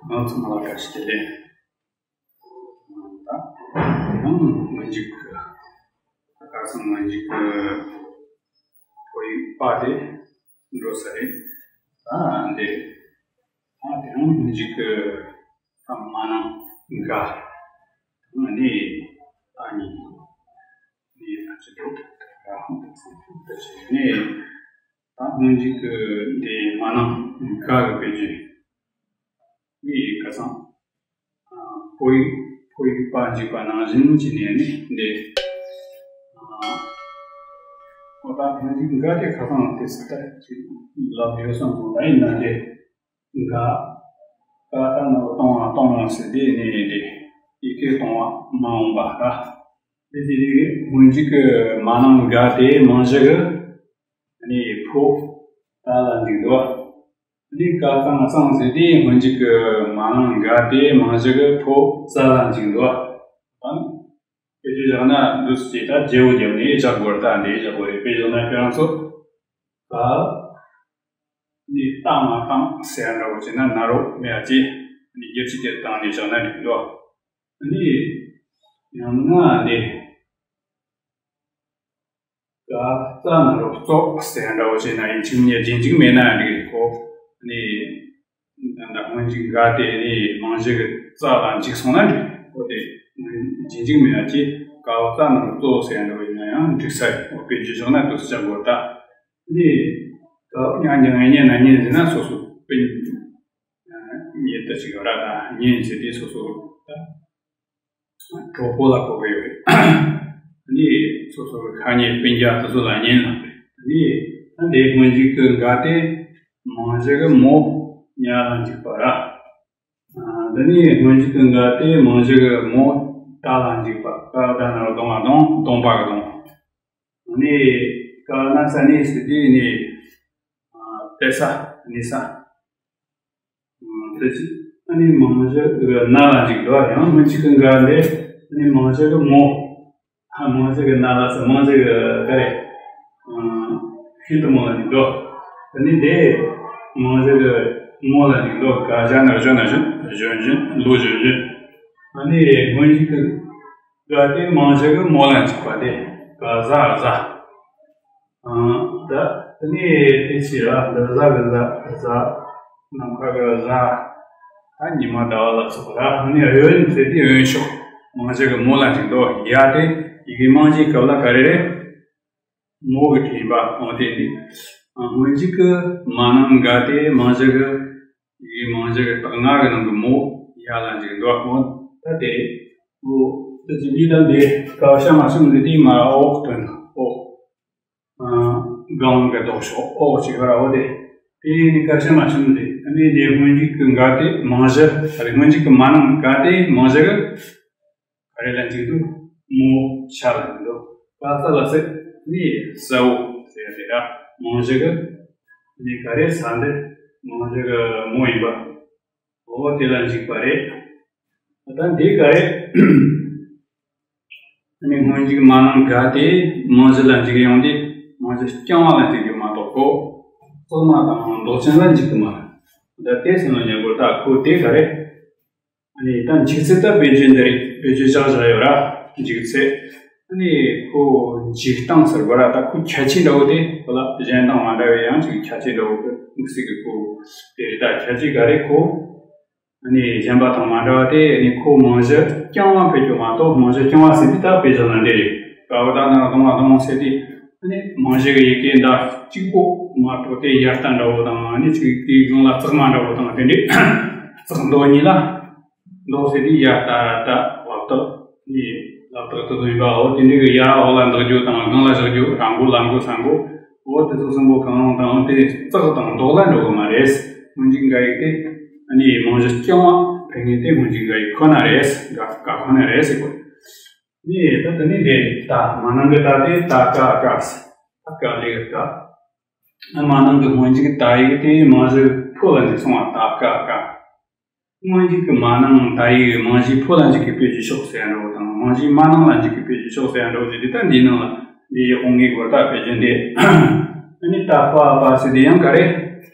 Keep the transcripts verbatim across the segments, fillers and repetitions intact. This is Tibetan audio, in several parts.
ང་ཚང་མ་ལ་བཀྲ་ཤིས་བདེ་ལེགས། ད་དེ་རིང་སྔོན་འཇུག་གི། ད་ཁ་སང་སྔོན་འཇུག་གི་ཕོ་ཡིག་པ་དེ་འགྲོ་ས་རེད། ད་འདི་ད་དེ་རིང་སྔོན་འཇུག་གི་ད་མ་ནང་ག་ད་ནི་ད་ནི་ནི་ད་ཅི་འགྲོ་ད་ཧང་ད་ཚང་ད་ཅི་ནི། ད་སྔོན་འཇུག་གི་འདི་མ་ནང་ག་གི་དཔེ་བརྗོད། འདི་ཁ་སང་ཕོ་ཡིག་ཕོ་ཡིག་པ་འཇུག་པ་ནང་བཞིན་གྱི་ནས་ནི་འདི། འོ་ད་སྔོན་འཇུག་ག་དེ་ཁ་སང་དེ་སི་ད་ཅི་ལབ་ཡོད་བསམ་སོང་ད་ཡིན་ན་འདི་ག་ད་ད་ནོར་གཏོང་བ་གཏོང་བ་ཟེར་དེ་ནས་འདི་ཡི་གེ་གཏོང་བ་མ་འོངས་པ་ག་དེ་དེ་རིགས་སྔོན་འཇུག་གི་མ་ནང་ག་དེ་མང་གཞི་གི་ནི་ཕོ་ད་ལ་འཇུག་འདུག་འདི་ག་གང་གཙང་ཟེར་དེ་སྔོན་འཇུག་གི་མ་ནང་ག་དེ་མང་གཞི་གི་ཕོ་ཙ་ལ་འཇུག་འདུག་ཨང་། དཔེ་བརྗོད་བཞག་ན་འདུག་ཅེས་ད་རྒྱལ་བོ་རྒྱབ་ནས་བཞག་དགོས་རེད། ད་འདི་བཞག་དགོས་རེད། དཔེ་བཞག་ན་ཁྱེད་རང་ཚོ་ག་ནི་བཏང་མ་བཏང་ཟེར་འདྲ་བོ་བྱས་ན་ན་རོ་མེད་ཅེ་ནི་རྒྱབ་ཅི་དེ་བཏང་ནས་བཞག་ན་འགྲིག་འདུག་ནི་ཡང་ན་འདི། ག་ཙ་ན་རོ་གཙོ་ཟེར་འདྲ་བོ་བྱས་ན་ཡིན་གཅིག་མིན་རྗེས་འཇུག་མེད་ན་འགྲིག་རེད་ཁོ། ནི། ད་ལྟ་སྔོན་འཇུག་ག་དེ་ནི་མང་གཞི་གི་ཙ་ལ་འཇུག་སོང་ན་འགྲིག་ཁོ་དེ། རྗེས་འཇུག་མེད་ན་ཅི་ག་ཙ་ན་རོ་གཙོ་ཟེར་འདྲ་བོ་ཡིན་ན་ཡང་འགྲིག་ས་རེད་ཁོ། དཔེ་བརྗོད་བྱུང་ན་དུ་ཟེར་དགོས་ད། ནི། ག་ཉ་ཉ་ངེ་ཉེ་ན་ཉེ་ཟེར་ན་སོ་སོ་སྤུན། ཉེ་ད་ཅིག་ཡོད་ར་ད་ཉེ་ཟེར་དེ་སོ་སོ་ད། གྲོགས་པོ་ལ་གོ་གི་ཡོད་རེད། ནི་སོ་སོ་གི་ཁ་ཉེ་སྤུན་ཀྱག་དེ་ཚོ་ལ་ཉན་ལ། ནི་ད་འདི་སྔོན་འཇུག་གི་ག་དེ་མང་གཞི་གི་མོ་ཉ་ལ་འཇུག་པ་ར། འདི་ནི་སྔོན་འཇུག་གི་ག་དེ་མང་གཞི་གི་མོ་ད་ལ་འཇུག་པ་ད་ད་ན་རོ་གདོང་ལ་གདོང་གདོང་པ་གི་གདོང་། ནི་ག་ན་ས་ནི་སི་དེ་ནི་དེ་ས་ནི་ས། དེ་ཅི། ཨ་ནི་མང་གཞི་གི་ན་ལ་འཇུག་འདུག་ཡང་སྔོན་འཇུག་གི་ག་འདི་ཨ་ནི་མང་གཞི་གི་མོ། ཨ་མང་གཞི་གི་ན་ལ་ས་མང་གཞི་གི་ག་རེ། ཤིན་ཏུ་མོ་ལ་འཇུག་འདུག་ཨ་ནི་འདི་མང་གཞི་གི་མོ་ལ་འཇུག་འདུག་ག་བཞག་ན་གཞོན་ན་གཞོན་གཞོན་གཞོན་ལོ་གཞོན་གཞོན། ཨ་ནི་སྔོན་འཇུག་གི་ག་དེ་མང་གཞི་གི་མོ་ལ་འཇུག་པ་དེ་ག་ཟ་ཟ། ཨང་། ད་དེ་ནས་དེ་ཕྱིར་ར་འདི་ཟ་གི་ཟ་ཟ། ནམ་མཁའ་གི་ཟ། ད་ཉི་མ་ཟླ་བ་ལ་སོགས་ར་ནི་གཡོན་ཟེར་དེ་གཡོན་ཕྱོགས་མང་གཞི་གི་མོ་ལ་འཇུག་འདུག་ཡ་དེ་ཡི་གེ་མང་གཞིའི་སྐབས་ལ་ག་རེ་རེད། མོ་གི་དྲན་པ་འོང་དེ་ནི། སྔོན་འཇུག་གི་མ་ནང་ག་དེ་མང་གཞི་གི་ཡི་གེ་མང་གཞི་གི་རྟགས་ལྔ་གི་ནང་གི་མོ་ཡ་ལ་འཇུག་འདུག་འོང་ད་དེ། འོ། དེ་ཅི་འདི་དང་འདི་སྐབས་ཤ་མ་གསུམ་འདི་དེ་མ་འོག་དོན་འོག་གང་གི་ལྡོག་ཕྱོགས་འོག་ཅིག་ཡོད་ར་འོ་དེ། དེ་ནི་སྐར་ཆ་མ་བྱུང་དེ་ཨ་ནི་དེ་སྔོན་འཇུག་གི་འགའ་དེ་མང་གཞི་ཨ་རེ་སྔོན་འཇུག་གི་མ་ནང་འགའ་དེ་མང་གཞི་གི་ག་རེ་ལ་འཇུག་འདུག་མོ་ཤ་ལ་འཇུག་འདུག་ག་ས་ལ་ཟེར་ནི་ས་འོ་ཟེར་དེ་ར་མང་གཞི་གི་ནི་ག་རེ་ས་འདི་མང་གཞི་གི་མོ་ཡིན་པ། འོ་དེ་ལ་འཇུག་པ་རེད། ད་འདི་ག་རེད། ཨ་ནི་སྔོན་འཇུག་མ་ནང་ག་དེ་མང་གཞི་ལ་འཇུག་ཡོང་དུས་མང་གཞི་རྐྱང་བ་ལ་འཇུག་རྒྱུ་མ་གཏོགས་གོ། གཙོ་མ་དང་ལྡོག་ཅན་ལ་འཇུག་གི་མ་རེད། ད་དེ་སེམས་ལ་ཉར་དགོས། ད་ཁོ་དེ་ག་རེད། ཨ་ནི་ད་འཇུག་ཚད་ད་བེད་སྤྱོད་འདི་རེད། བེད་སྤྱོད་བཞག་བཞག་ཡོད་ར། འཇུག་ཚད། ཨ་ནི་ཁོ་འཇུག་སྟངས་ཟེར་བ་ར་ད་ཁོ་ཁྱད་ཆོས་འདྲ་བོ་དེ་ཁོ་ལ་གཞན་དང་མ་འདྲ་བའི་ཡང་ཅིག་ཁྱད་ཆོས་འདྲ་བོ་ཁོ་དམིགས་བསལ་གྱི་ཁོ་དེ་རེད། ད་ཁྱད་ཆོས་ག་རེད་ཁོ། ཨ་ནི་གཞན་པ་དང་མ་འདྲ་བ་དེ་ཨ་ནི་ཁོ་མང་གཞི་རྐྱང་བ་ཕེབས་རྒྱུ་མ་གཏོགས་མང་གཞི་རྐྱང་བ་ཟེར་དུས་ད་དཔེ་བཞག་ན་འདི་རེད། ག་བ་ད་ན་གདོང་བ་གདོང་ཟེར་དུས་ཨ་ནི་མང་གཞི་གི་ཡི་གེ་འདྲ་གཅིག་པོ་མ་གཏོགས་དེ་ཡར་ལྟ་འདྲ་བོ་དང་ཨ་ནི་ཅིག་དེའི་སྒང་ལ་ཙག་མ་འདྲ་བོ་དང་དེ་འདྲའི་ཙག་མདོག་གཉིས་ལ་མདོག་ཟེར་དུས་ཡར་ལྟ་ལྟ་བབ་ཏོ་ནི་ལབ་སྟེགས་དེ་ཚོ་ཡིན་པའོ། དེ་འདྲའི་གི་ཡར་འོག་ལ་འདེགས་རྒྱུ་དང་སྒང་ལ་བཞག་རྒྱུ་ར་མགོ་ལ་མགོ་ས་མགོ་འོ་དེ་ཚོ་གསུམ་པོ་གང་རུང་དང་དེ་ཙག་དང་མདོག་ལ་འགྲོ་གི་མ་རེད། སྔོན་འཇུག་འགའ་ཡིག་དེ་ཨ་ནི་མང་གཞི་རྐྱང་བ་ཕན་ངེས་དེ་སྔོན་འཇུག་འགའ་ཡིག་ཁོ་ན་རེད། འགའ་འགའ་ཁོ་ན་རེད་ཟེར་གོ། ནི་ད་དེ་ནི་འདི་ད་མ་ནང་གི་ད་དེ་ད་ཀ་ཀ་ཟེར་ད་ཀ་ལེ་གི་ཀ། མ་ནང་གི་སྔོན་འཇུག་ད་ཡིག་དེ་མང་གཞི་ཕོ་ལ་འཇུག་སོང་བ་ད་ཀ་ཀ། སྔོན་འཇུག་གི་མ་ནང་ད་ཡིག་མང་གཞི་ཕོ་ལ་འཇུག་གི་དཔེ་བརྗོད་ཕྱོགས་ཟེར་ཡ་འདྲ་བོ་དང་མང་གཞི་མ་ནང་ལ་འཇུག་གི་དཔེ་བརྗོད་ཕྱོགས་ཟེར་ཡ་འདྲ་བོ་ཞིག་འདི་ལྟར་འདིའི་ནང་ལ་འདི་ཡི་དབང་ངེས་སྐོར་ད་དཔེ་བརྗོད་འདི། ཨ་ནི་ད་པ་པ་ཟེར་འདི་ཡང་ག་རེ།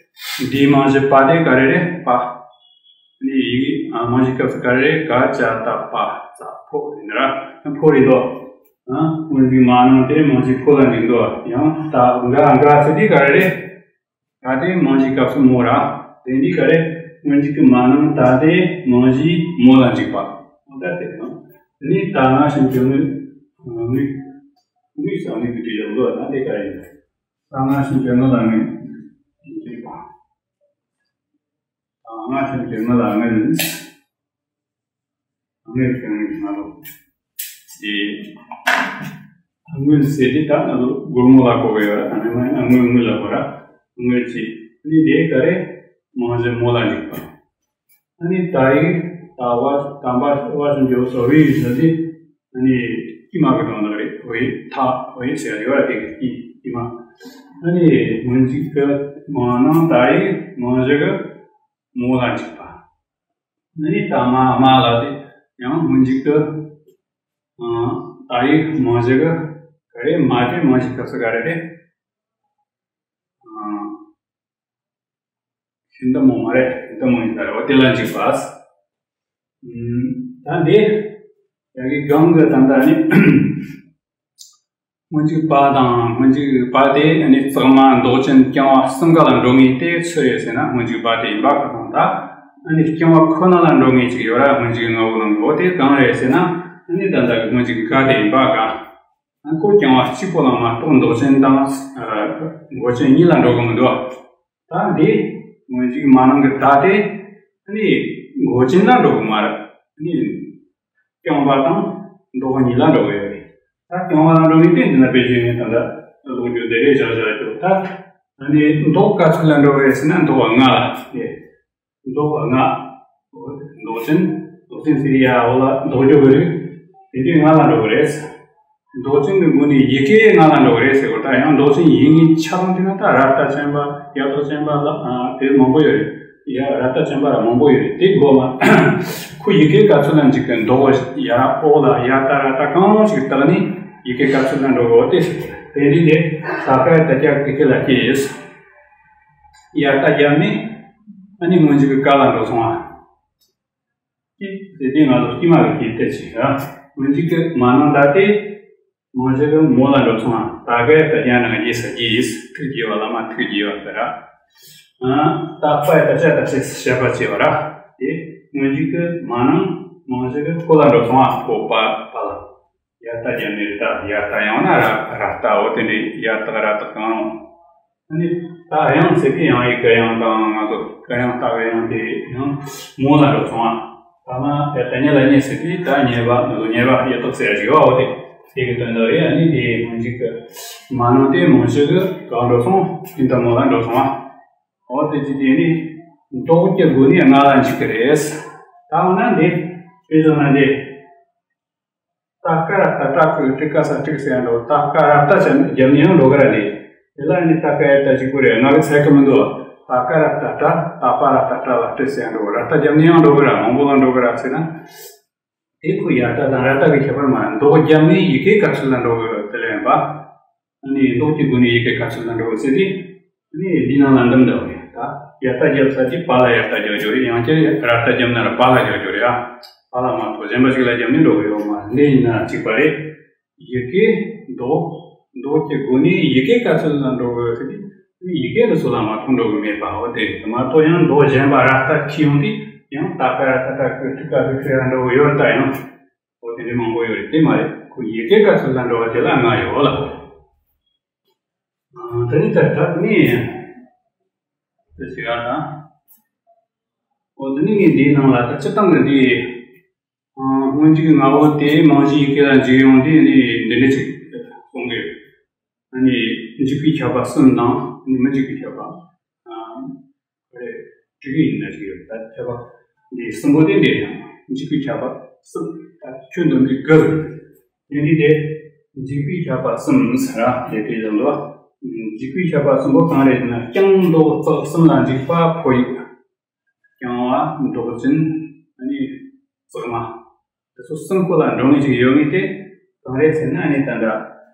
འདིའི་མང་གཞི་པ་དེ་ག་རེ་རེད་པ། ཨ་ནི་ཡིག་ ཨ། མང་གཞིའི་སྐབས་སུ་ག་རེ་རེད། ག་ཅ་ཏ་པ་ཙ་ཕོ་ཟེར་ནི་ར། ཕོ་རེད་དོ། ཨ། སྔོན་འཇུག་མ་ནིང་དེ་མང་གཞི་ཕོ་ལ་འཇུག་འདུག། ཡང་ད་ག་ག་ཟེར་དུས་ག་རེ་རེད། ག་དེ་མང་གཞིའི་སྐབས་སུ་མོ་ར། དེ་འདི་ག་རེ། སྔོན་འཇུག་གི་མ་ནིང་ད་དེ་མང་གཞི་མོ་ལ་འཇུག་པ། འོ་ད་དེ་དང་། དེ་ནས་ད་སྔ་ཕྱི་འབྱོར་དངོས། དངོས། དངོས་ཟེར་དངོས་ཀྱི་དུས་ཡོད་ལོ་ན་དེ་ག་རེ་ཡིན། ད་སྔ་ཕྱི་འབྱོར་དངོས་ལ་དངོས་འཇུག་པ། ད་སྔ་ཕྱི་འབྱོར་དངོས་ལ་དངོས། དངོས་དེ་དངོས་ང་ལོ། དེ། དངོས་ཟེར་དེ་ད་ང་ལོ་སྒོར་མོ་ལ་གོ་བའི་བར་ད་ནི་མ་ཡིན་ན་དངོས་དངོས་ལ་གོ་ར། དངོས་ཀྱི། ནི་དེ་ག་རེ། མང་གཞི་མོ་ལ་འཇུག་པ། ཨ་ནི་ད་ཡིག་ད་བ་ད་འབའ་བ་ཞིག་འཇོག་སོ་བའི་ཡིག་ཟེར་དེ། ཨ་ནི་དཀྱུས་མ་གི་དོན་དག་རེད། བའི་ཐ་བའི་ཟེར་ཡོད་ར། དེ་གི་དཀྱུས་དཀྱུས་མ། ཨ་ནི་སྔོན་འཇུག་གི་མ་ནིང་ད་ཡིག་མང་གཞི་གི་མོ་ལ་འཇུག་པ། ཨ་ནི་ད་མ་མ་ལ་དེ་ཡང་སྔོན་འཇུག་གི་ཨ། ད་ཡིག་མང་གཞི་གི་ག་རེ། མ་དེ་མང་གཞིའི་སྐབས་སུ་ག་རེ་རེད། ཨ། ཤིན་ཏུ་མོ་མ་རེད། ཤིན་ཏུ་མོ་ཡིན་ད་རེད། འོ་དེ་ལ་འཇུག་པ། ཨ། ད་འདི་ཡ་གི་གང་གི་ད་ལྟ་ནི། སྔོན་འཇུག་པ་དང་། སྔོན་འཇུག་པ་དེ་ནི་གཙང་མ་འདོགས་ཅན་རྐྱང་བ་གསུམ་ཀ་ལ་འགྲོ་ངེས་ཏེ་ཆི་རེད་ཟེར་ན། སྔོན་འཇུག་པ་དེ་ཡིན་པ་ཁོ་ཐག་ད། ཨ་ནི་རྐྱང་བ་ཁོ་ན་ལ་འགྲོ་ངེས་ཅིག་ཡོད་ར། སྔོན་འཇུག་ལྔ་བོ་ནང་གི། འོ་དེ་གང་རེད་ཟེར་ན། ཨ་ནི་ད་ལྟ་གི་སྔོན་འཇུག་ག་དེ་ཡིན་པ་ག། ཨ། ཁོ་རྐྱང་བ་གཅིག་པོ་ལ་མ་གཏོགས་འདོགས་ཅན་དང་། ཨ། འགོག་ཅན་གཉིས་ལ་འགྲོ་གི་མི་འདུག། ད་འདི་སྔོན་འཇུག་མ་ནིང་གི་ད་དེ་ནི་འགོག་ཅན་ལ་འགྲོ་གི་མ་རེད། ནི་རྐྱང་བ་དང་འདོགས་གཉིས་ལ་འགྲོ་གི་ཡོད་རེད། ད་རྐྱང་བ་ལ་འགྲོ་ནི་དེ་འདི་ན་དཔེ་བརྗོད་ནས་ད་ལྟ་ལོག་རྒྱུ་དེ་རེད། བཞག་བཞག་རྒྱུ་ད། ནི་འདོགས་ག་ཚོད་ལ་འགྲོ་གི་རེད་ཟེར་ན། འདོགས་པ་ལྔ་ལ་དེ། འདོགས་པ་ལྔ། འདོགས་ཅན། འདོགས་ཅན་ཟེར་ཡ་འོ་ལ་འདོགས་རྒྱུ་གི་རེད། དེ་དུས་ལྔ་ལ་འགྲོ་གི་རེད། འདོགས་ཅན་གྱི་སྒོ་ནས་ཡི་གེ་ལྔ་ལ་འགྲོ་གི་རེད་ཟེར་གོ། ད་ཡང་འདོགས་ཅན་ཡིན་ངེས་ཆ་ཚང་དེ་ན་ད་ར་བཏགས་ཅན་པ། ཡ་བཏགས་ཅན་པ་ལ། ཨ། དེ་མང་པོ་ཡོད་རེད། ཡ་ར་བཏགས་ཅན་པ་ལ་མང་པོ་ཡོད་རེད། དེ་དགོས་མ། ཁོ་ཡི་གེ་ག་ཚོད་ལ་འཇུག་གི། འདོགས་ཡ་འོ་ལ་ཡ་ད་ར་བཏགས་གང་རུང་ཞིག་བཏགས་ནས་ཡི་གེ་ག་ཚོད་ལ་འགྲོ་གི། འོ་དེ་དེ་འདི་དེ་ད་ཀ་ཡ་ད་ཀྱ་གི་གེ་ལ་སྐྱེས། ཡ་ད་རྒྱབ་ནས་ཨ་ནི་སྔོན་འཇུག་གི་ཀ་ལ་འགྲོ་སོང་ཨ། དེ་དེ་ང་ཚོ་དཀྱུས་མ་གི་དེ་ལྟ་ཅིག་ར། སྔོན་འཇུག་གི་མ་ནིང་ད་དེ་མང་གཞི་གི་མོ་ལ་འགྲོ་སོང་ཨ། ད་ཀ་ཡ་ད་ཀྱ་ནང་རྗེས་ས་རྗེས། ཐུགས་རྗེ་བ་བླ་མ་ཐུགས་རྗེ་བ་ཟེར་ར། ཨ། ད་པ་ཡ་ད་ཅ་ད་ཅེས་བཤད་པ་བྱེད་པ་ར། དེ་སྔོན་འཇུག་གི་མ་ནིང་མང་གཞི་གི་ཕོ་ལ་འགྲོ་སོང་ཨ། ཕོ་པ་པ་ལ། ཡ་ད་རྒྱབ་ནས་རི་ད། ཡ་ད་ཡང་ན་ར་ར་ད། འོ་དེ་འདྲའི་ཡ་ད་ར་ད་གང་རུང་། ཨ་ནི་ད་ཡང་ཟེར་དུས་ཡང་ཡི་གེ་ཡང་དང་ང་ཚོ་ག་ཡང་ད་ག་ཡང་དེ་ཡང་མོ་ལ་འགྲོ་སོང་ཨ། ད་མ་ཡ་ད་ཉེ་ལ་ཉེ་ཟེར་དུས་ད་ཉེ་བ་ང་ཚོ་ཉེ་བ་ཡ་ད་ཟེར་ཡ་ཞིག་ཡོད། འོ་དེ་དེ་གི་དོན་དག་རེད། ཨ་ནི་དེ་སྔོན་འཇུག་གི་མ་ནིང་དེ་མང་གཞི་གི་གང་འགྲོ་སོང་། ཤིན་ཏུ་མོ་ལ་འགྲོ་སོང་ཨ། འོ་དེ་ཅི་དེ་ནི་འདོགས་ཀྱི་སྒོ་ནས་ལྔ་ལ་འཇུག་གི་རེད། ད་འོ་ན་འདི་དཔེ་བཞག་ན་འདི། ད་ཀ་ར་ད་ཏྲ་ཁུ་ཏྲི་ཀ་ས་ཏྲིག་ཟེར་ཡང་འགྲོ། ད་ཀ་ར་ད་ཅན་རྒྱབ་ནས་ཡང་འགྲོ་གི་ར་ལས། དེ་ལ་ནི་ད་ཀ་ཡ་ད་གཅིག་པུ་རེད། ང་གི་ཚད་ཀི་མི་འདུག། ད་ཀ་ར་ད་ཏྲ། ད་པ་ར་ད་ཏྲ་ལ་ཏྲི་ཟེར་ཡང་འགྲོ། ར་ད་རྒྱབ་ནས་ཡང་འགྲོ་གི་ར། མང་པོ་ལ་འགྲོ་གི་ར་ཟེར་ན། དེ་ཁོ་ཡ་ད་དང་ར་ད་གི་ཁྱད་པར་མ་རེད། འདོགས་རྒྱབ་ནས་ཡི་གེ་ག་ཚོད་ལ་འགྲོ་གི་དེ་ལ་ཡིན་པ། ཨ་ནི་འདོགས་ཀྱི་སྒོ་ནས་ཡི་གེ་ག་ཚོད་ལ་འགྲོ་གི་ཟེར་དུས། ཨ་ནི་འདི་ནང་ལ་འདི་འདྲ་བ་རེད། ད་ཡ་ད་རྒྱབ་ས་དེ་པ་ལ་ཡ་ད་རྒྱབ་རྒྱུ་རེད། ཡང་བསྐྱར་ར་ད་རྒྱབ་ན་ར་པ་ལ་རྒྱབ་རྒྱུ་རེད་ཨ། པ་ལ་མ་གཏོགས་གཞན་པ་ཞིག་ལ་རྒྱབ་ནས་འགྲོ་གི་ཡོད་མ་རེད། འདི་ཡིན་ན་གཅིག་པ་རེད། ཡི་གེ་འདོགས། འདོགས་ཀྱི་སྒོ་ནས་ཡི་གེ་ག་ཚོད་ལ་འགྲོ་གི་ཟེར་དུས། ཡི་གེ་འདི་ཚོ་ལ་མ་གཏོགས་འགྲོ་གི་མེད་པ། འོ་དེ་མ་གཏོགས་ཡང་འདོགས་གཞན་པ་ར་ད་ཁྱི་ཡོང་དུས་ཡང་ད་ཀ་ར་ད་ཏྲ་ཁུ་ཏྲི་ཀ་ཟིག་ཟེར་ཡང་འགྲོ་གི་ཡོད་རེད། ད་ཡང་འོ་དེ་འདྲ་མང་པོ་ཡོད་རེད། དེ་མ་རེད། ཁོ་ཡི་གེ་ག་ཚོད་ལ་འགྲོ་བ་དེ་ལ་ལྔ་ཡོད་ལ། ཨ། དེ་ནི་ད་ད་ནི་དེ་ཟེར་ཡ་ད། འོ་དེ་ནི་ངས་འདིའི་ནང་ལ་ད་སྤྱིར་བཏང་གི་འདི། ཨ། སྔོན་འཇུག་ལྔ་བོ་དེ་མང་གཞི་ཡི་གེ་ལ་འཇུག་ཡོང་དུས་ནི་འདི་འདྲ་ཞིག་གསུང་གི་ཡོད། ཨ་ནི་འཇུག་པའི་ཁྱབ་པ་གསུམ་དང་ནི་མི་འཇུག་པའི་ཁྱབ་པ། ཨ། རེད། དྲུག་ཡིན་ན་ཅིག་ཡོད། ད་ཁྱབ་པ་འདི་གསུམ་པོ་དེ་འདི་ཡང་འཇུག་པའི་ཁྱབ་པ་གསུམ། ད་ཁྱོད་འདོན་པའི་དགུ་རེད། དེ་འདི་དེ་འཇུག་པའི་ཁྱབ་པ་གསུམ་ཟེར་ར། དེ་དེ་ལ་ལོ། འཇུག་པའི་ཁྱབ་པ་གསུམ་པོ་གང་རེད་ཟེར་ན། རྐྱང་འདོགས་ཙག་གསུམ་ལ་འཇུག་པ་ཕོ་ཡིག། རྐྱང་བ་འདོགས་ཅན། ཨ་ནི་ཙག་མ། དེ་ཚོ་གསུམ་པོ་ལ་འགྲོ་ངེས་ཅིག་ཡོད་ངེས་དེ་གང་རེད་ཟེར་ན། ཨ་ནི་ད་ལྟ་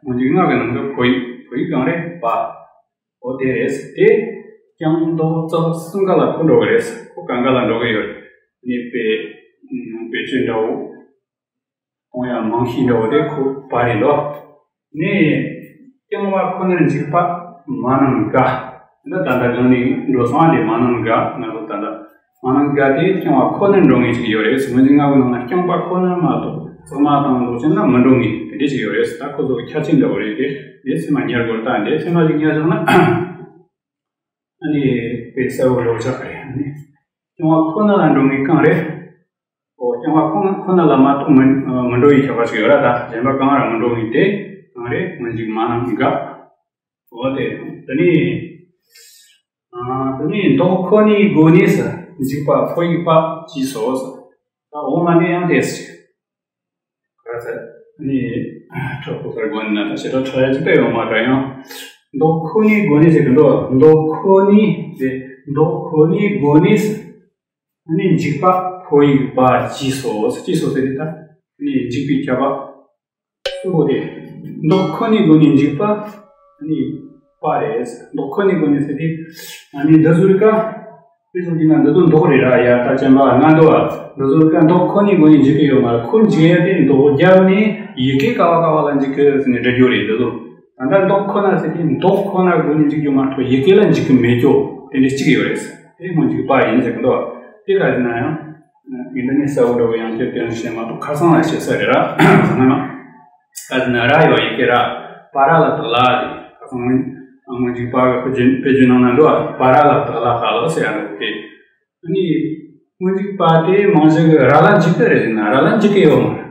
སྔོན་འཇུག་ལྔ་གི་ནང་གི་ཕོ་ཡིག། ཕོ་ཡིག་གང་རེད། པ། འོ་དེ་རེད། དེ་རྐྱང་འདོགས་ཙག་གསུམ་ཀ་ལ་ཁོ་འགྲོ་གི་རེད། ཁོ་གང་ག་ལ་འགྲོ་གི་ཡོད་རེད། ནི་དཔེ་དཔེ་ཆོས་འདྲ་བོ། གཏོང་ཡ་མང་ཤོས་འདྲ་བོ་དེ་ཁོ་པ་རེད་འདུག་ནི་རྐྱང་པ་ཁོ་ནར་འཇུག་པ་མ་རྣམས་འགའ། འདི་ད་ལྟ་གང་ནས་འགྲོ་སོང་བ་དེ་མ་རྣམས་འགའ་ང་ཚོ་ད་ལྟ་མ་རྣམས་འགའ་དེ་རྐྱང་པ་ཁོ་ནར་འགྲོ་ངེས་ཅིག་ཡོད་རེད། སྔོན་གྱི་ལྔ་བོའི་ནང་ན་རྐྱང་པ་ཁོ་ནར་མ་གཏོགས་ཚང་མ་དང་འགྲོ་ཅན་ལ་མི་འགྲོ་ངེས་དེ་འདྲས་ཅིག་ཡོད་རེད། ད་ཁོ་ཚོ་གི་ཆ་ཅན་འདྲ་བོ་རེད་དེ། དེ་ཚང་མ་ཉར་དགོས། ད་འདི་ཚང་མ་ཅིག་ཉར་བཞག་ན། ཨ་ནི་དཔེ་གསལ་བོ་རོ་ཆགས་རེད། ཨ་ནི་རྐྱང་པ་ཁོ་ན་ལ་འགྲོ་ངེས་གང་རེད། ཨོ་རྐྱང་པ་ཁོ་ན་ཁོ་ན་ལ་མ་གཏོགས་མི་མི་འགྲོ་ཡི་ཁྱད་པར་ཞིག་ཡོད་ར། ད་གཞན་པ་གང་ར་མི་འགྲོ་ངེས་དེ་གང་རེད། སྔོན་འཇུག་མ་རྣམས་འགའ། ཨོ་དེ་དེ་ནི་ཨ་དེ་ནི་མདོ་ཁོ་ནའི་སྒོ་ནས་སུ་འཇུག་པ་ཕོ་ཡིག་པ་ཅེས་སོ། ད་འོ་མ་ནི་ཡང་དེ་སུ། ག་ཚད་ནི་ཁྲག་པོ་ལྟར་སྒོ་ནས་ན་ད་བྱེ་བྲག་ཁྲག་ཡ་ཅིག་ད་ཡོད་མ་རེད། ཡང་མདོ་ཁོ་ནའི་སྒོ་ནས་ཟེར་གི་འདུག་མདོ་ཁོ་ནའི་དེ་མདོ་ཁོ་ནའི་སྒོ་ནས་སུ། ནི་འཇུག་པ་ཕོ་ཡིག་པ་ཅེས་སོ། ཅེས་སོ་ཟེར་དེ་ད་ནི་འཇུག་པའི་ཁྱབ་པ་གསུམ་པོ་དེ། མདོ་ཁོ་ནའི་སྒོ་ནས་འཇུག་པ་ནི་པ་རེད། མདོ་ཁོ་ནའི་སྒོ་ནས་ཟེར་དེ་ནི་འདི་ཟུར་ཀ་དེ་ཚོ་འདི་ན་འདི་ཚོ་མདོ་རེད་ར། ཡ་ད་ཅན་པ་ང་འདོ་བ་འདི་ཚོ་ཀ་མདོ་ཁོ་ནའི་སྒོ་ནས་འཇུག་གི་ཡོད་མ་རེད། ཁོ་འཇུག་ཡ་དེ་མདོ་རྒྱབ་ནས་ཡི་གེ་ཀ་བ་ཀ་བ་ལ་འཇུག་གི་ཟེར་ནས་འབྲི་རྒྱུ་རེད། འདི་ཚོ་ད་ལྟ་མདོ་ཁོ་ན་ཟེར་དེ་མདོ་ཁོ་ན་སྒོ་ནས་འཇུག་རྒྱུ་མ་གཏོགས་ཡི་གེ་ལ་འཇུག་གི་མེད་རྒྱུ་དེ་འདྲ་གཅིག་ཡོད་རེད། དེ་སྔོན་འཇུག་པ་ཡིན་ཟེར་གི་འདུག་དེ་ག་ཟེར་ན་ཡང་ཡིན་ད་ནི་གསལ་བོ་འདྲ་བོ་ཡང་བསྐྱར་དོན་བཤད་མ་གཏོགས་ཁ་སང་ལ་བཤད་ས་རེད་ར། ཟེར་ན་ན། ད་ནི་ར་ཡོད་ཡི་གེ་ར། པ་ར་ལ་དག་ལ་རེད། ཁ་སང་སྔོན་སྔོན་འཇུག་པ་གི་དཔེ་རྒྱུན་དཔེ་རྒྱུན་ནང་ན་འདུག་པ་ར་ལ་དག་ལ་ཧ་ལ་ཟེར་ཡ་འདུག་དེ་ནི་སྔོན་འཇུག་པ་དེ་མང་ཤོས་ཀྱི་ར་ལ་འཇུག་གི་རེད་ཟེར་ན་ར་ལ་འཇུག་གི་ཡོད་མ་རེད།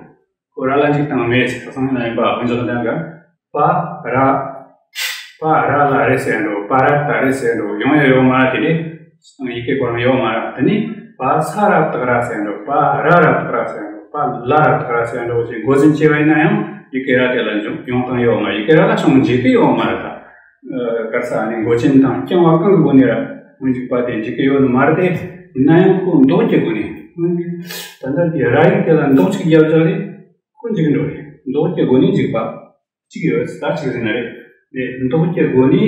ཁོ་ར་ལ་འཇུག་སྟངས་མེད་ཟེར། ཁ་སང་ཡིན་ན་ཡིན་པ་དཔེ་འཇོག་སྟངས་ག་པ་ར། པ་ར་ལ་རེད་ཟེར་འགྲོ། པ་ར་ད་རེད་ཟེར་འགྲོ། ཡོང་ཡ་ཡོད་མ་རེད། དེ་ནི་ཡི་གེ་སྐོར་ཡོད་མ་རེད། དེ་ནི་པ་ས་ར་བཏགས་ར་ཟེར་འགྲོ། པ་ར་ར་བཏགས་ར་ཟེར་འགྲོ། པ་ལ་ར་བཏགས་ར་ཟེར་འགྲོ་ཞེས་འགོ་འཛིན་བྱས་པ་ཡིན་ན་ཡང་ཡི་གེ་ར་དེ་ལ་འཇུག་ཡོང་སྟངས་ཡོད་མ་རེད། ཡི་གེ་ར་ལ་ཤོང་འཇུག་གི་ཡོད་མ་རེད། ད་གར་ས་ནི་འགོ་ཅན་དང་རྐྱང་པ་གང་གི་སྒོ་ནས་ར་སྔོན་འཇུག་པ་དེ་འཇུག་གི་ཡོད་ནི་མ་རེད་དེ། ཡིན་ན་ཡང་ཁོ་མདོ་གི་སྒོ་ནས་སྔོན་འཇུག་ད་ལྟ་དེ་ར་ཡིག་དེ་ལ་མདོ་གཅིག་རྒྱབ་བཞག་རེད། ཁོ་འཇུག་འགྲོ་རེད། མདོ་གི་སྒོ་ནས་འཇུག་པ་གཅིག་ཡོད་ད་གཅིག་ཟེར་ན་རེད། དེ་མདོ་གི་སྒོ་ནས་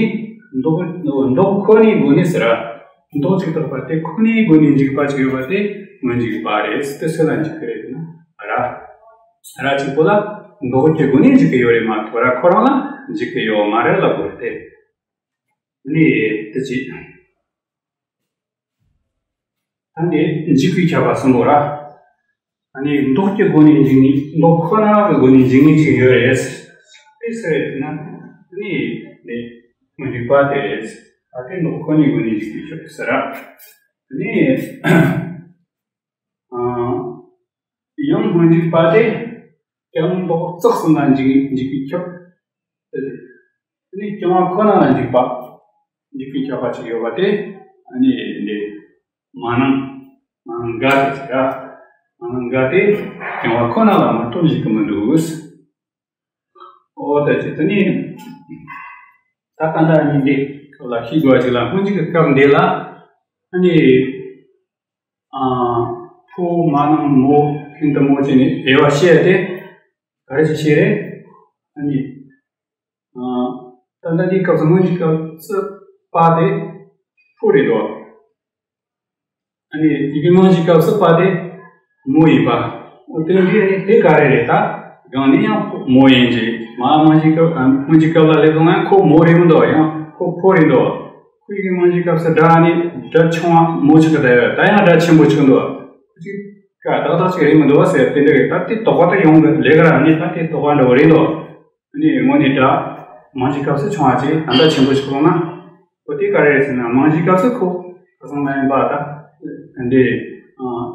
མདོ་མདོ་ཁོ་ནའི་སྒོ་ནས་ཟེར་ར། མདོ་གཅིག་བཏགས་པ་དེ་ཁོ་ནའི་སྒོ་ནས་འཇུག་པ་གཅིག་ཡོད་པ་དེ་སྔོན་འཇུག་པ་རེད། དེ་སུ་ལ་འཇུག་གི་རེད་ན་ར། ར་གཅིག་པོ་ལ་མདོ་གི་སྒོ་ནས་འཇུག་གི་ཡོད་རེད་མ་གཏོགས་ར་ཁོ་རང་ལ་འཇུག་གི་ཡོད་མ་རེད་ལབ་དགོས་རེད་དེ། ནི་དེ་ཅི། ད་འདི་འཇུག་པའི་ཁྱབ་པ་གསུམ་པོ་ར། ཨ་ནི་མདོ་གི་སྒོ་ནས་འཇུག་ནི་མདོ་ཁོ་ན་གི་སྒོ་ནས་འཇུག་ནི་ཅིག་ཡོད་རེད། དེ་སུ་རེད་ཟེར་ན་ནི་ནི་སྔོན་འཇུག་པ་དེ་རེད། ད་དེ་མདོ་ཁོ་ནའི་སྒོ་ནས་འཇུག་པའི་ཁྱབ་ཟེར་ར། ནི་ཨ། ཡང་སྔོན་འཇུག་པ་དེ་ཀྱང་མདོ་རྩེགས་གསུམ་ལ་འཇུག་འཇུག་པའི་ཁྱབ། དེ་ནི་རྐྱང་པ་ཁོ་ན་ལ་འཇུག་པ། འཇུག་པའི་ཁྱབ་པ་ཅིག་ཡོད་པ་དེ་ཨ་ནི་འདི་མ་རྣམས་མ་རྣམས་འགའ་དེ་ཟེར་ར། མ་རྣམས་འགའ་དེ་རྐྱང་པ་ཁོ་ན་ལ་མ་གཏོགས་འཇུག་གི་མི་འདུག་ཨོ་ད་ཅི་དེ་ནི་ད་ག་འདྲ་ནི་འདི་ལ་ཤེས་དགོས་ཅིག་ལ་སྔོན་འཇུག་གི་སྐབས་འདི་ལ་ཨ་ནི། ཕོ་མ་ནང་མོ་ཤིན་ཏུ་མོ་བྱས་ནས་དབྱེ་བ་ཕྱེ་ཡ་དེ་ག་རེ་ཞིག་བཤད་རེད། ཨ་ནི། ད་ལྟ་འདིའི་སྐབས་སུ་སྔོན་གྱི་སྐབས་སུ་པ་དེ་ཕོ་རེད་དོ། ཨ་ནི་ཡི་གེ་མང་གི་སྐབས་སུ་པ་དེ་མོ་ཡིན་པ། འོ་དེ་འདི་དེ་ག་རེ་རེད་ད། གང་ནས་ཡང་མོ་ཡིན་གྱི་མ་མང་གི་སྐབས་སྔོན་གྱི་སྐབས་ལ་སླེབས་སོང་ན་ཁོ་མོ་རེད་མི་འདུག་ཡང་ཁོ་ཕོ་རེད་འདུག་ཁོ་ཡི་གེ་མང་གི་སྐབས་སུ་སྒྲ་ནི་སྒྲ་ཆུང་བ་མོ་ཆགས་ཀྱི་ད་ཡོད། ད་ཡང་སྒྲ་ཆེན་པོ་ཆགས་འདུག་ཁོ་ཅིག་ཀ་ཏག་ཏག་ཅིག་རེད་མི་འདུག་བ་ཟེར་དེ་འདྲ་རེད། ད་དེ་དོགས་པ་ད་ཡོང་གི་ལས་ཀ་ར་ནི་ད་དེ་དོགས་པ་འདྲ་བོ་རེད་འདུག་ཨ་ནི་དངོས་གནས་སྒྲ་མང་གི་སྐབས་སུ་ཆུང་བ་ཅིག་ད་ལྟ་ཆེན་པོ་ཆགས་སོང་ན་ཁོ་དེ་ག་རེ་རེད་ཟེར་ན་མང་གི་སྐབས་སུ་ཁོ་ཁ་སང་ལ་ཡིན་པ་ད་འདི་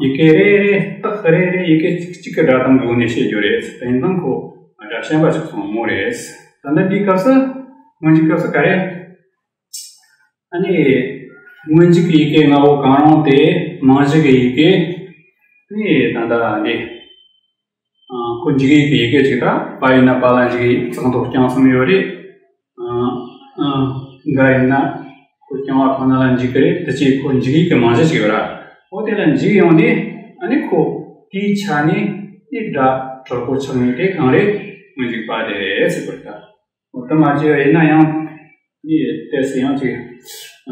ཡི་གེ་རེ་རེ་རྟགས་རེ་རེ་ཡི་གེ་གཅིག་གཅིག་གི་སྒྲ་གདངས་ཀྱི་སྒོ་ནས་བཤད་རྒྱུ་རེད། དེ་ཡིན་ཙང་ཁོ་སྒྲ་ཞན་པ་ཆགས་སོང་མོ་རེད། ད་ལྟ་འདིའི་སྐབས་སུ་སྔོན་གྱི་སྐབས་སུ་ག་རེ། ཨ་ནི། སྔོན་འཇུག་གི་ཡི་གེ་ལྔ་བོ་གང་རུང་སྟེ་མང་འཇུག་གི་ཡི་གེ། ནི་ད་ལྟ་འདི། ཁོ་འཇུག་ཡི་གེ་ཡི་གེ་ཅིག་ད་པ་ཡིན་ན་པ་ལ་འཇུག་ཡི་གེ་ཙག་འཐོག་རྐྱང་གསུམ་ཡོད་རེད། འགའ་ཡིན་ན་ཁོ་རྐྱང་བ་ཁོ་ན་ལ་འཇུག་གི་རེད། དེ་ཅིག་ཁོ་འཇུག་ཡི་གེ་མང་ཇི་ཅིག་ཡོད་ར། འོ་དེ་ལ་འཇུག་ཡོང་དུས་ཨ་ནི་ཁོ་དེའི་ཆ་ནས་ནི་སྒྲ་དྲག་པོ་ཆགས་ནས་དེ་གང་རེད། སྔོན་འཇུག་པ་དེ་རེད་ཟེར་དགོས་རེད་ད། འོ་དེ་མ་བྱས་པ་ཡིན་ན་ཡང་ནི་ཏོག་ཙམ་ཡང་ཅིག་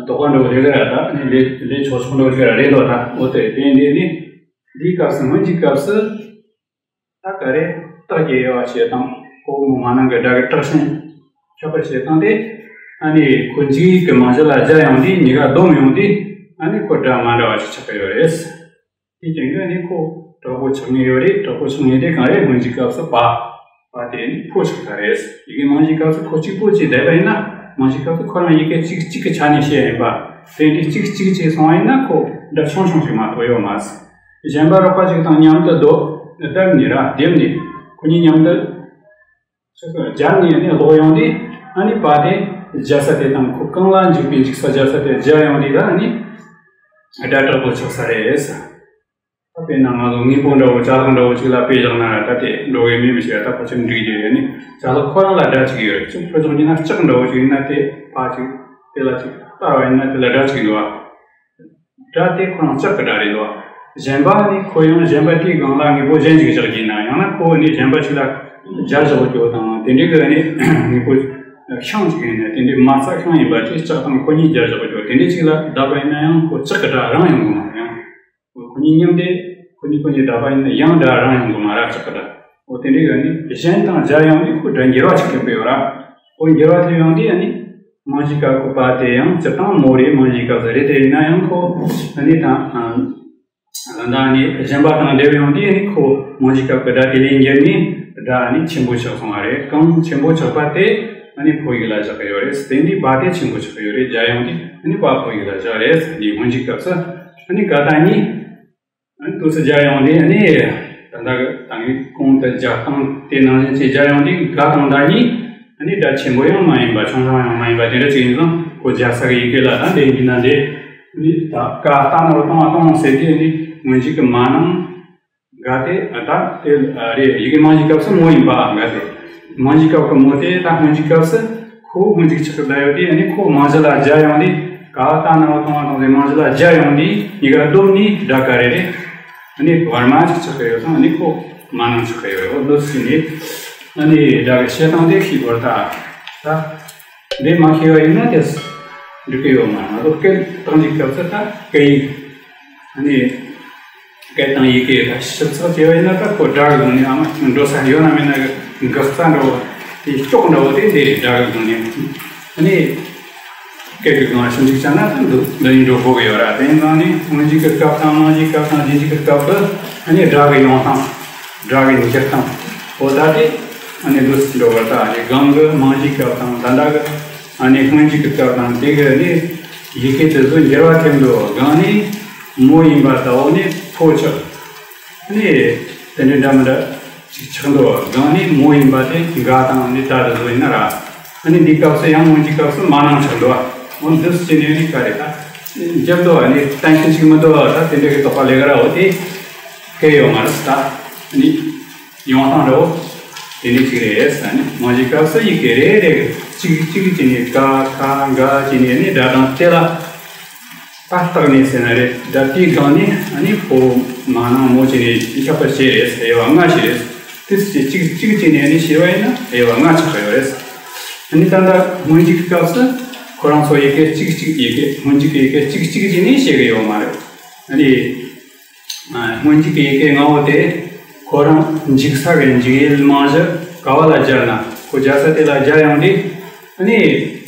དོགས་པ་འདྲ་བོ་རེད་ག་ར། ད་ནི་ལས་ལས་ཆོག་ཆོག་འདྲ་བོ་ཅིག་ར་རེད་འདུག་ད་འོ་དེ་དེ་འདི་ནི་ འདིའི་སྐབས་སུ་སྔོན་གྱི་སྐབས་སུ་ད་ག་རེ་རྟགས་ཀྱི་དབྱེ་བ་བྱེད་སྟངས། ཁོ་མོ་མ་ནང་གི་སྒྲ་གི་དྲག་ཞན་ཁྱད་པར་བྱེད་སྟངས་དེ། ཨ་ནི་ཁོ་འཇིག་ཡིག་གི་མང་གཞི་ལ་སྦྱར་ཡོང་དུས། གཉིས་ཀ་སྡོམ་ཡོང་དུས། ཨ་ནི་ཁོ་སྒྲ་མ་འདྲ་བ་ཞིག་ཆགས་ཀྱི་ཡོད་རེད། དེའི་རྐྱེན་གྱིས་ཨ་ནི་ཁོ་དྲག་པོ་ཆགས་ངེས་ཡོད་རེད། དྲག་པོ་ཆགས་ངེས་དེ་གང་རེད། སྔོན་གྱི་སྐབས་སུ་པ། པ་དེ་ནི་ཕོ་ཆགས་ཚར་རེད། ཡི་གེ་མང་གཞིའི་སྐབས་སུ་ཁོ་གཅིག་པོ་ཅིག་བསྡད་པ་ཡིན་ན། མང་གཞིའི་སྐབས་སུ་ཁོ་རང་ཡི་གེ་གཅིག་གཅིག་གི་ཆ་ནས་བཤད་ཡིན་པ། དེ་འདྲའི་གཅིག་གཅིག་བྱས་སོང་བ་ཡིན་ན་ཁོ་སྒྲ་ཆུང་ཆུང་ཞིག་མ་གཏོགས་ཡོད་མ་རེད། གཞན་པ་རོགས་པ་ཅིག་དང་མཉམ་དུ་སྡོད་བསྡེབས་ནས་ར། བསྡེབས་ནས་ཁོ་གཉིས་མཉམ་དུ་སྦྱར་ནས་ནི་ཀློག་ཡོང་དུས། ཨ་ནི་པ་དེ་སྦྱར་ས་དེ་དང་ཁོ་གང་ལ་འཇུག་པའི་འཇུག་ས་སྦྱར་ས་དེ་སྦྱར་ཡོང་དུས། ད་ཨ་ནི་སྒྲ་དྲག་པོ་ཆགས་ས་རེད། ད་དཔེར་ན་ང་ཚོ་དངོས་པོ་འདྲ་བོ་ཅ་ལག་འདྲ་བོ་ཅིག་ལ་དཔེ་བཞག་ན་ར། ད་དེ་འགྲོ་གི་མིན་མི་ཤེས། ད་ཕལ་ཆེར་འགྲིག་རྒྱུ་ཡོད་ནི། ཅ་ལག་ཁོ་རང་ལ་སྒྲ་གཅིག་ཡོད་རེད། ཅིག་ཕུལ་ཙམ་གྱི་ན་ལྕགས་འདྲ་བོ་ཅིག་ཡིན་ན། དེ་ཕར་ཅིག་དེ་ལ་ཅིག་བལྟ་བ་ཡིན་ན་དེ་ལ་སྒྲ་གཅིག་འདུག་བ། སྒྲ་དེ་ཁོ་རང་ལྕགས་ཀྱི་སྒྲ་རེད་འདུག་བ། གཞན་པ་ནི་ཁོ་ཡང་གཞན་པ་དེའི་སྒང་ལ་དངོས་པོ་གཞན་ཅིག་བཞག་གི་ཡིན་ན། ཡང་ན་ཁོ་ནི་གཞན་པ་ཅིག་ལ་སྦྱར་བཞག་རྒྱུ་དང་། དེ་འདྲའི་གི་ནི་དངོས་པོ་ཤིང་ཅིག་ཡིན་ན། དེ་འདྲའི་མ་རྩ་ཤིང་ཡིན་པ་ཅིག་ལྕགས་དང་ཁོ་གཉིས་སྦྱར་བཞག་རྒྱུ་དེ་འདྲའི་ཅིག་ལ་བསྡད་པ་ཡིན་ན་ཡང་ཁོ་ལྕགས་ཀྱི་སྒྲ་རང་ཡོང་གི་མ་རེད། ཡང་ཁོ་གཉིས་མཉམ་དེ་ཁོ་གཉིས་ཁོ་གཉིས་བསྡད་པ་ཡིན་ན་ཡང་སྒྲ་རང་ཡོང་གི་མ་རེད། ལྕགས་ཀྱི་སྒྲ། འོ་དེ་འདྲའི་གི་ནི་གཞན་དང་སྦྱར་ཡོང་དུས་ཁོ་སྒྲ་འགྱུར་བ་ཅིག་ཐེབས་ཀྱི་ཡོད་ར། འོ་འགྱུར་བ་ཐེབས་ཡོང་དུས་ཨ་ནི་མང་གཞིའི་སྐབས་ཀྱི་པ་དེ་ཡང་སྤྱིར་བཏང་མོ་རེད། མང་གཞིའི་སྐབས་སུ་རེད། དེ་ཡིན་ན་ཡང་ཁོ་ཨ་ནི་ད་ཨ་ད་ཨ་ནི་གཞན་པ་དང་སྦྱར་ཡོང་དུས་ཨ་ནི་ཁོ་མང་གཞིའི་སྐབས་ཀྱི་སྒྲ་དེ་ལས་འགྱུར་ནས་སྒྲ་ཨ་ནི་ཆེན་པོ་ཆགས་སོང་བ་རེད། གང་ཆེན་པོ་ཆགས་པ་དེ་ཨ་ནི་ཕོ་ཡིག་ལ་བཞག་གི་ཡོད་རེད། དེ་འདི་པ་དེ་ཆེན་པོ་ཆགས་ཀྱི་ཡོད་རེད། སྦྱར་ཡོང་དུས་ཨ་ནི་པ་ཕོ་ཡིག་ལ་བཞག་རེད། འདི་སྔོན་གྱི་སྐབས་སུ་ཨ་ནི་ག་ད་ནི། ཨ་ནི་དུས་སུ་སྦྱར་ཡོང་དུས་ཨ་ནི། ད་ལྟ་གི་ད་ངས་གོང་དུ་སྦྱར་སྟངས་དེ་ནང་བཞིན་བྱས་སྦྱར་ཡོང་དུས། ག་དང་ད་གཉིས་ཨ་ནི་སྒྲ་ཆེན་པོ་ཡང་མ་ཡིན་པ། ཆུང་ཆུང་ཡང་མ་ཡིན་པ། དེ་འདྲ་ཅིག་ཡིན་ཙང་ཁོ་སྦྱར་ས་གི་ཡི་གེ་ལ་ད་འདི་ཡིན་ན་འདི། ཨ་ནི་ད་ག་ད་ན་རོ་གཏོང་བ་གཏོང་བ་ཟེར་དུས་ཨ་ནི་སྔོན་གཞུག་གི་མ་ནང་ག་དེ། ཨ་ད་དེ་རེད། ཡི་གེ་མང་གཞིའི་སྐབས་སུ་མོ་ཡིན་པ་ག་དེ། མང་གཞིའི་སྐབས་ཀྱི་མོ་དེ་ད་སྔོན་གྱི་སྐབས་སུ་ཁོ་སྔོན་གཞུག་ཆགས་སུ་བསྡད་ཡོད་དུས། ཨ་ནི་ཁོ་མང་གཞི་ལ་སྦྱར་ཡོང་དུས། ག་ད་ན་རོ་གཏོང་བ་གཏོང་བ་ཟེར་མང་གཞི་ལ་སྦྱར་ཡོང་དུས་གཉིས་ཀ་བསྡོམས་ནས་སྒྲ་ག་རེ་རེད། ཨ་ནི་བར་མ་ཅིག་ཆགས་ཀྱི་ཡོད་ཙང་། ཨ་ནི་ཁོ་མ་ནང་ཆགས་ཀྱི་ཡོད་རེད། འོ་འདུག་སེ་ནས་ཨ་ནི་སྒྲ་གི་བཤད་སྟངས་དེ་ཤེས་དགོས་རེད། ད་ད་འདི་མ་ཤེས་པ་ཡིན་ན་དེ་འགྲིག་གི་ཡོད་མ་རེད། ང་ཚོ་སྐད་བཏང་གི་སྐབས་སུ་ད་སྐད་ཡིག་ཨ་ནི་སྐད་དང་ཡི་གེ་ད་ཞིབ་ཚགས་བྱས་པ་ཡིན་ན། ད་ཁོ་སྒྲ་གི་སྒང་ནས་ཨ་མ་འགྲོ་ས་ཡོད་ན་མེད་ན་གི་འགག་རྩ་འདྲ་བོ་དེ། སྐྱོག་འདྲ་བོ་དེ་འདི་རེད། སྒྲ་གི་སྒང་ནས་ཨ་ནི། སྐད་ཀྱི་སྒང་ཞིབ་འཇུག་བྱས་ན་ད་འདི་འདི་ཡིན་འགྲོ་དགོས་ཀྱི་ཡོད་ར། དེ་ཡིན་ཙང་ནི་སྔོན་གཞུག་གི་སྐབས་དང་མང་གཞིའི་སྐབས་དང་རྗེས་འཇུག་གི་སྐབས་སུ་ཨ་ནི་སྒྲ་གི་ཡོང་སྟངས། སྒྲ་གི་འགྱུར་སྟངས། འོ་ད་དེ་ཨ་ནི་འདུག་སེ་འགྲོ་བར། ད་ཨ་ནི་གང་གི་མང་གཞིའི་སྐབས་དང་ད་ལྟ་གི་ཨ་ནི་སྔོན་གཞུག་གི་སྐབས་དང་དེ་གི་ནི་ཡི་གེ་དེ་ཚོ་འགྱུར་བ་ཐེབས་འདུག། གང་ནི་མོ་ཡིན་པ་ད་འོ་ནི་ཕོ་ཆགས། ཨ་ནི་དེ་འདྲའི་འདྲ་མི་འདྲ་ཅིག་ཆགས་འདུག། གང་ནི་མོ་ཡིན་པ་དེ་ག་དང་ནི་ད་དེ་ཚོ་ཡིན་ན་ར། ཨ་ནི་འདི་སྐབས་སུ་ཡང་སྔོན་གྱི་སྐབས་སུ་མ་ནང་ཆགས་འདུག། འོ་འདུག་སེ་ནས་ནི་ག་རེ་ད་འཇབ་འདུག། ཨ་ནི་གཏན་འཁེལ་ཅིག་མི་འདུག། ད་དེ་འདྲ་གི་དོགས་པ་ལས་ཀ་ར་འོ་དེ་སྐད་ཡོད་མ་རེད། ད་ཨ་ནི་ཡོང་སྟངས་འདྲ་བོ་དེ་འདྲ་ཅིག་རེད། ཨ་ནི་མང་གཞིའི་སྐབས་སུ་ཡི་གེ་རེ་རེ་གཅིག་གཅིག་བྱས་ནས་ག་ཁ་ག་བྱས་ནས་ནི་སྒྲ་གདངས་དེ་ལ། ད་རྟགས་ནས་ཟེར་ན་རེད། སྒྲ་དེའི་སྒང་ནས་ཨ་ནི་ཕོ་མ་ནང་མོ་བྱས་ནས་ཁྱབ་པ་བྱས་རེད། དབྱེ་བ་ལྔ་ཞིག་རེད། དེ་ཚོ་གཅིག་གཅིག་བྱས་ནས་ཨ་ནི་བཤད་པ་ཡིན་ན་དབྱེ་བ་ལྔ་ཆགས་ཀྱི་ཡོད་རེད། ཨ་ནི་ད་ལྟ་སྔོན་གཞུག་གི་སྐབས་སུ་ཁོ་རང་ཚོ་ཡི་གེ་གཅིག་གཅིག། ཡི་གེ་སྔོན་གཞུག་གི་ཡི་གེ་གཅིག་གཅིག་བྱས་ནས་བཤད་ཀྱི་ཡོད་མ་རེད། ཨ་ནི་ཨ་སྔོན་གཞུག་གི་ཡི་གེ་ལྔ་བོ་དེ་ཁོ་རང་འཇུག་ས་གི་འཇུག་ཡུལ་མང་གཞི་ག་བ་ལ་སྦྱར་ན་ཁོ་སྦྱར་ས་དེ་ལ་སྦྱར་ཡོང་དུས། ཨ་ནི་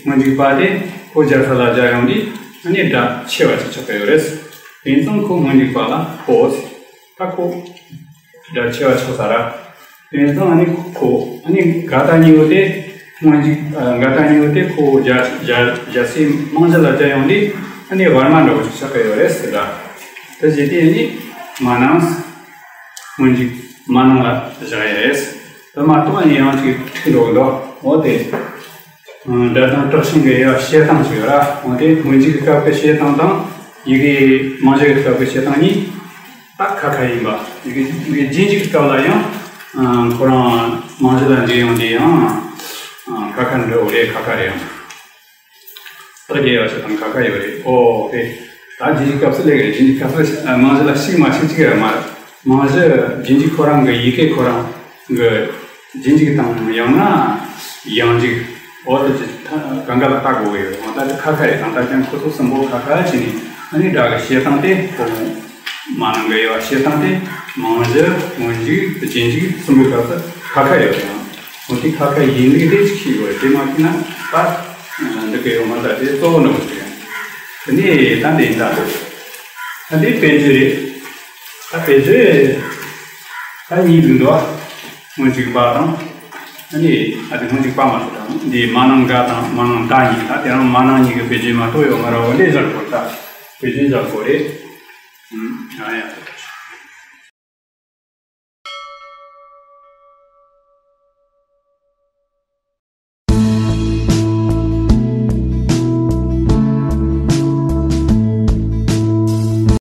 སྔོན་འཇུག་པ་དེ་ཁོ་སྦྱར་ས་ལ་སྦྱར་ཡོང་དུས་ཨ་ནི་སྒྲ་ཆེ་བ་ཅིག་ཆགས་ཀྱི་ཡོད་རེད། དེ་ཙང་ཁོ་སྔོན་འཇུག་པ་ལ་ཕོ་ཟེར། ད་ཁོ་སྒྲ་ཆེ་བ་ཆགས་ས་ར། དེ་ཙང་ཨ་ནི་ཁོ་ཨ་ནི་ག་ད་གཉིས་པོ་དེ་སྔོན་འཇུག་ཨ་ག་ད་གཉིས་པོ་དེ་ཁོ་སྦྱར་སྦྱར་སྦྱར་སའི་མང་གཞི་ལ་སྦྱར་ཡོང་དུས་ཨ་ནི་བར་མ་འདྲ་བོ་ཞིག་ཆགས་ཀྱི་ཡོད་རེད་ཟེར་ར། དེ་བྱས་དུས་ཨ་ནི་མ་ནང་སྔོན་འཇུག་མ་ནང་ལ་བཞག་ཡ་རེད། དེ་མ་གཏོགས་ཨ་ནི་ཡང་ཅིག་འཁྲུག་འགྲོ་གི་འདུག། འོ་དེ། སྒྲ་གདངས་དྲག་ཞན་གྱི་དབྱེ་བ་བཤད་སྟངས་ཤིག་ཡོད་ར། འོ་དེ་སྔོན་འཇུག་གི་སྐབས་ཀྱི་བཤད་སྟངས་དང་ཡི་གེ་མང་གཞི་གི་སྐབས་ཀྱི་བཤད་སྟངས་གཉིས་ད་ཁ་ཁ་ཡིན་པ། ཡི་གེ་ཡི་གེ་རྗེས་འཇུག་གི་སྐབས་ལ་ཡང་ཁོ་རང་མང་གཞི་ལ་འཇུག་ཡོང་དུས་ཡང་ཁ་ཁ་འདྲ་བོ་རེད། ཁ་ཁ་རེད། ཡང་རྟགས་ཀྱི་དབྱེ་བ་བཤད་སྟངས་ཁ་ཁ་ཡོད་རེད། ཨོ་དེ་ད་རྗེས་འཇུག་སྐབས་སུ་ལས་ཀ་རེད། རྗེས་འཇུག་སྐབས་སུ་མང་གཞི་ལ་ཞུགས་མ་ཞུགས་ཅིག་ཡོད་མ་རེད། མང་གཞི་རྗེས་འཇུག་ཁོ་རང་གི་ཡི་གེ་ཁོ་རང་གི་རྗེས་འཇུག་དང་ཡང་ན་ཡང་འཇུག་འོ་དེ་ཅི་ད་གང་ག་ལ་ལྟ་དགོས་ཀྱི་ཡོད། འོ་ད་དེ་ཁ་ཁ་རེད། གང་ལྟར་ཀྱང་ཁོ་ཚོ་གསུམ་པོ་ཁ་ཁ་བྱས་ནས་ཨ་ནི་སྒྲ་གི་བཤད་སྟངས་དེ་གོ་འོང་། མ་ནང་གི་དབྱེ་བ་བྱེད་སྟངས་དེ་མང་གཞི་སྔོན་འཇུག་རྗེས་འཇུག་གསུམ་པོའི་སྐབས་སུ་ཁ་ཁ་ཡོད་ཀྱང་། འོ་དེ་ཁ་ཁ་ཡིན་ལུགས་དེ་ཅིག་ཤེས་དགོས། དེ་མ་ཤེས་ན་ད་འདི་གའི་ཡོང་མ་ད་དེ་གཙོ་བོ་འདྲ་བོ་ཞིག་རེད། དེ་ནས་ད་འདི་ཡིན་ད། ད་འདི་དཔེ་བརྗོད་རེད། ད་དཔེ་བརྗོད་ད་གཉིས་འདུག་འདུག་སྔོན་འཇུག་པ་དང་། ཨ་ནི་ཨ་དེ་སྔོན་འཇུག་པ་མ་གཏོགས་དང་འདི་མ་ནང་ག་དང་མ་ནང་ད་གཉིས། ད་དེ་རང་མ་ནང་གཉིས་ཀྱི་དཔེ་བརྗོད་མ་གཏོགས་ཡོད་མ་རེད། འོ་འདི་བཞག་དགོས། ད་དཔེ་བརྗོད་བཞག་དགོས་རེད། ཨུམ། ཨ་ཡ།